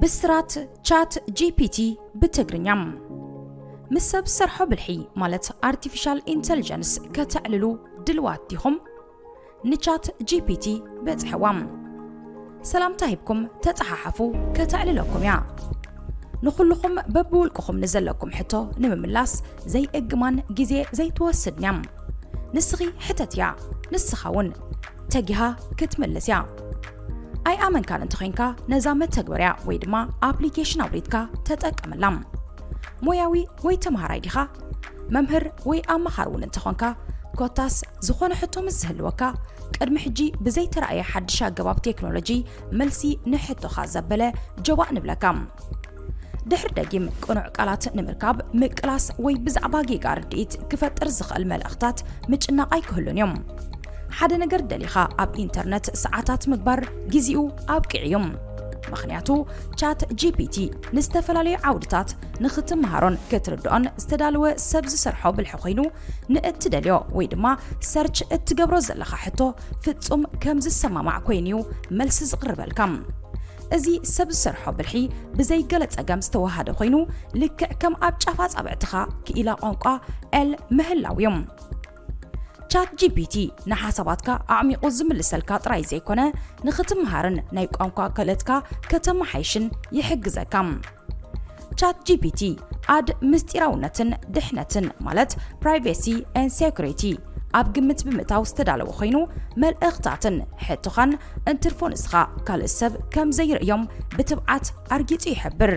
ብስራት ቻት ጂ ፒ ቲ ብትግርኛ። ምስ ሰብ ዝሰርሖ ብልሒ ማለት ኣርቲፊሻል ኢንተሊጀንስ ከተዕልሉ ድልዋት ዲኹም? ንቻት ጂ ፒ ቲ በጽሕዋ። ሰላምታ ሂብኩም ተጸሓሓፉ፣ ከተዕልለኩም እያ። ንኹልኹም በብውልቅኹም ንዘለኩም ሕቶ ንምምላስ ዘይእግማን ግዜ ዘይትወስድን እያ። ንስኺ ሕተትያ፣ ንስኻ እውን ተጊሃ ክትምልስ እያ። ኣይኣመንካን እንተኾይንካ ነዛ መተግበርያ ወይ ድማ ኣፕሊኬሽን ኣውሪድካ ተጠቀመላ። ሞያዊ ወይ ተምሃራይ ዲኻ? መምህር ወይ ኣማኻሪ እውን እንተኾንካ፣ ኮታስ ዝኾነ ሕቶ ምስ ዝህልወካ፣ ቅድሚ ሕጂ ብዘይተራእየ ሓድሽ ኣገባብ ቴክኖሎጂ መልሲ ንሕቶኻ ዘበለ ጆባእ ንብለካ። ድሕሪ ደጊም ቅኑዕ ቃላት ንምርካብ ምቅላስ ወይ ብዛዕባ ጌጋ ርድኢት ክፈጥር ዝኽእል መልእኽታት ምጭናቕ ኣይክህሉን እዮም። ሓደ ነገር ደሊኻ ኣብ ኢንተርነት ሰዓታት ምግባር ግዚኡ ኣብቂዑ እዩ። ምኽንያቱ ቻት ጂ ፒ ቲ ንዝተፈላለዩ ዓውድታት ንኽትመሃሮን ክትርድኦን ዝተዳለወ ሰብ ዝሰርሖ ብልሒ ኮይኑ፣ ንእትደልዮ ወይ ድማ ሰርች እትገብሮ ዘለኻ ሕቶ ፍጹም ከም ዝሰማማዕ ኮይኑ እዩ መልሲ ዝቕርበልካ። እዚ ሰብ ዝሰርሖ ብልሒ ብዘይ ገለ ጸገም ዝተወሃደ ኮይኑ፣ ልክዕ ከም ኣብ ጫፍ ኣጻብዕትኻ ክኢላ ቋንቋ ኤል ምህላው እዩ። ቻት ጂ ፒ ቲ ንሓሳባትካ ኣዕሚቑ ዝምልሰልካ ጥራይ ዘይኮነ፣ ንኽትምሃርን ናይ ቋንቋ ክእለትካ ከተመሓይሽን ይሕግዘካ። ቻት ጂ ፒ ቲ ኣድ ምስጢራውነትን ድሕነትን ማለት ፕራይቬሲ ኤንድ ሴኩሪቲ ኣብ ግምት ብምእታው ዝተዳለወ ኮይኑ፣ መልእኽታትን ሕቶኻን እንትርፎ ንስኻ ካልእ ሰብ ከም ዘይርእዮም ብትብዓት ኣርጊጹ ይሕብር።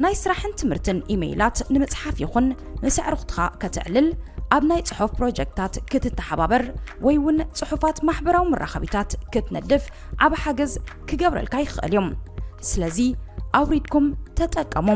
ናይ ስራሕን ትምህርትን ኢሜይላት ንምጽሓፍ ይኹን ምስ ኣዕሩኽትኻ ከተዕልል፣ ኣብ ናይ ጽሑፍ ፕሮጀክታት ክትተሓባበር ወይ እውን ጽሑፋት ማሕበራዊ መራኸቢታት ክትነድፍ ዓቢ ሓገዝ ክገብረልካ ይኽእል እዩ። ስለዚ ኣውሪድኩም ተጠቀሙ።